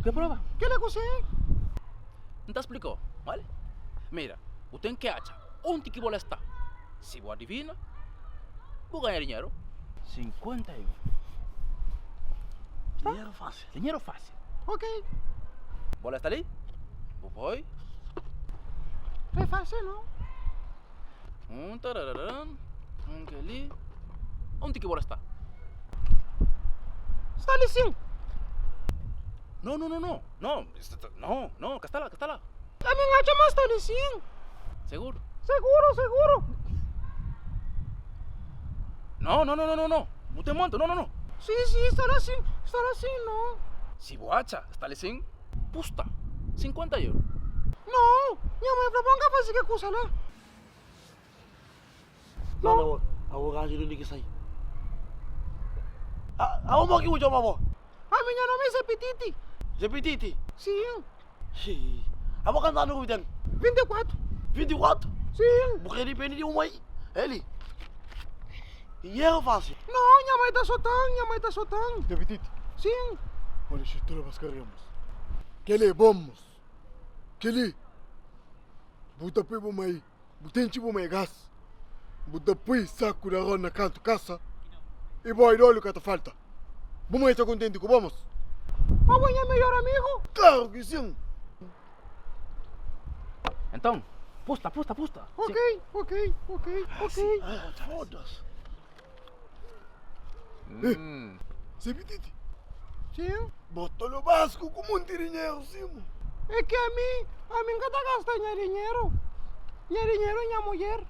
Bu ke prova? Kila kuse? N ta splikau, bale? Mira, bu ten ki atxa undi ki bola sta. Si bu adivina, bu ganha dinheru. 50 euro. Dinheru fásil. Dinheru fásil. Ok. Bola sta li, bu poi. É fásil no? Un tarararan, un keli. Undi ki bola sta? Sta li sin. No, no, no, no, no, no, no, ka sta la, ka sta la. Ami N atxa ma sta li sin. Seguru? Seguru, seguru. No, no, no, no, no, no, bu ten montu, no, no, no. Si, si, sta la sin, sta la sin, no. Si bu atxa, sta li sin, pusta 50 euro. No, nha mai fla bo N ka fasi ke kusa la. No, no, abo gaju di undi ki sai. Abo mo ki bu coma bo? Ami nha nomi é Zé Pititi. Zé Pititi? Sim. Xii. Abo kantu anu ku bu ten? 24. 24? Sim. Bu ka dipende di bu mai? Eli. Dinheru fasil. No, nha mai ta sotan, nha mai ta sotan. Zé Pititi? Sim. Olha, xii, tudu bas karemos. Keli é bom, mos. Keli, bu ta pui bu mai. Bu ten txi bu mai gas, bu ta pui saku di aros na kantu kasa i boi di oliu ka ta falta. Bu mai ta kontenti ku bo, mos? Abo é nha melhor amigu? Klaru ki sin! Enton, pusta, pusta, pusta. Ok, ok, ok, ok. Foda-se. Eh, se pititi. Sin. Bota lo basku ku monti dinheru sin mo. É ki ami, ami N ka ta gasta nha dinheru. Nha dinheru é nha mudjer.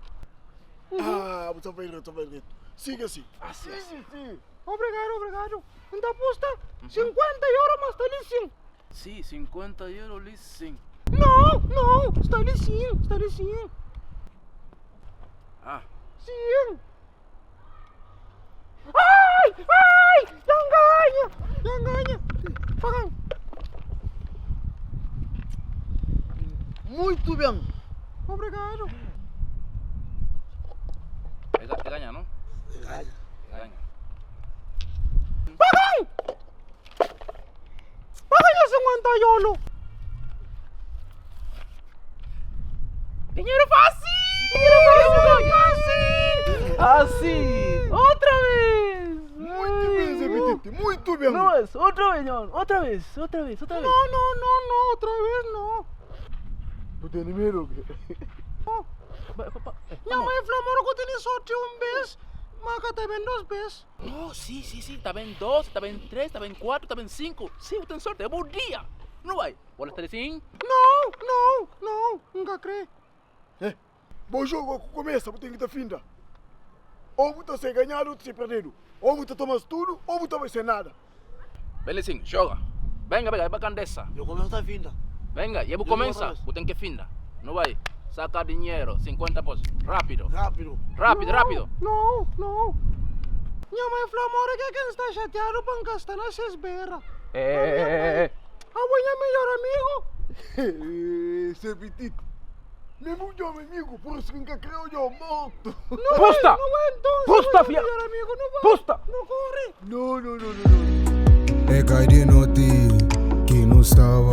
Ah, bu ta bai dretu, ta bai dretu. Siga si. Asi, asi. Si. Obrigadu, obrigadu. N ta pusta 50 euro ma sta li sin. Si, 50 euro li sin. No, no, sta li sin, sta li sin. Ah. Sin. Ai! Ai! Dja N ganha! Dja N ganha! Paga-m! Muito ben! Obrigadu! E ganha, no? E ganha. E ganha. Paga-m! Paga nha 50 yolo! Dinheru fásil! Dinheru fásil! Asi! Otra vez! Muito bem, Zé Pititi, muito bem! No, es otra vez, nho! Otra vez, otra vez, otra vez! No, no, no, no, otra vez no! Bu tene medu o ke? Nha mai fla ma ora ku tene sorti un bes, ma ka ta ben dos bes. No, si, si, si, ta ben dos, ta ben tres, ta ben kuatru, ta ben sinku. Si, bu ten sorti, é bu dia! Nu bai! Bola sta li sin? No, no, no, N ka kre. Eh, bo jogu ku kumesa bu ten ki ta finda. Ou bu ta sai ganhadu ou ta sai perdedu. Ou bu ta tomas tudu ou bu ta bai sen nada. Ben li sin, joga. Benga, benga, e ba kandesa. Yo kumesa ta finda. Benga, ye bu kumensa, bu ten ke finda. Nu bai, saka dinheru, 50 pos, rapidu. Rapidu. Rapidu, rapidu. No, no. Nha mai fla ma ora ke ke N sta xatiadu pa N ka sta na ses bera. Eh, eh, eh, eh. Abo é nha melhor amigo. Seu Pititi, mi bu djobe amigo, por isso ki N ka kre odjau mortu. Pusta! No vai enton, Pusta, se fia! melhor amigo, no vai. Pusta! No corre. No, no, no, no, no. É kai di noti ki nu staba.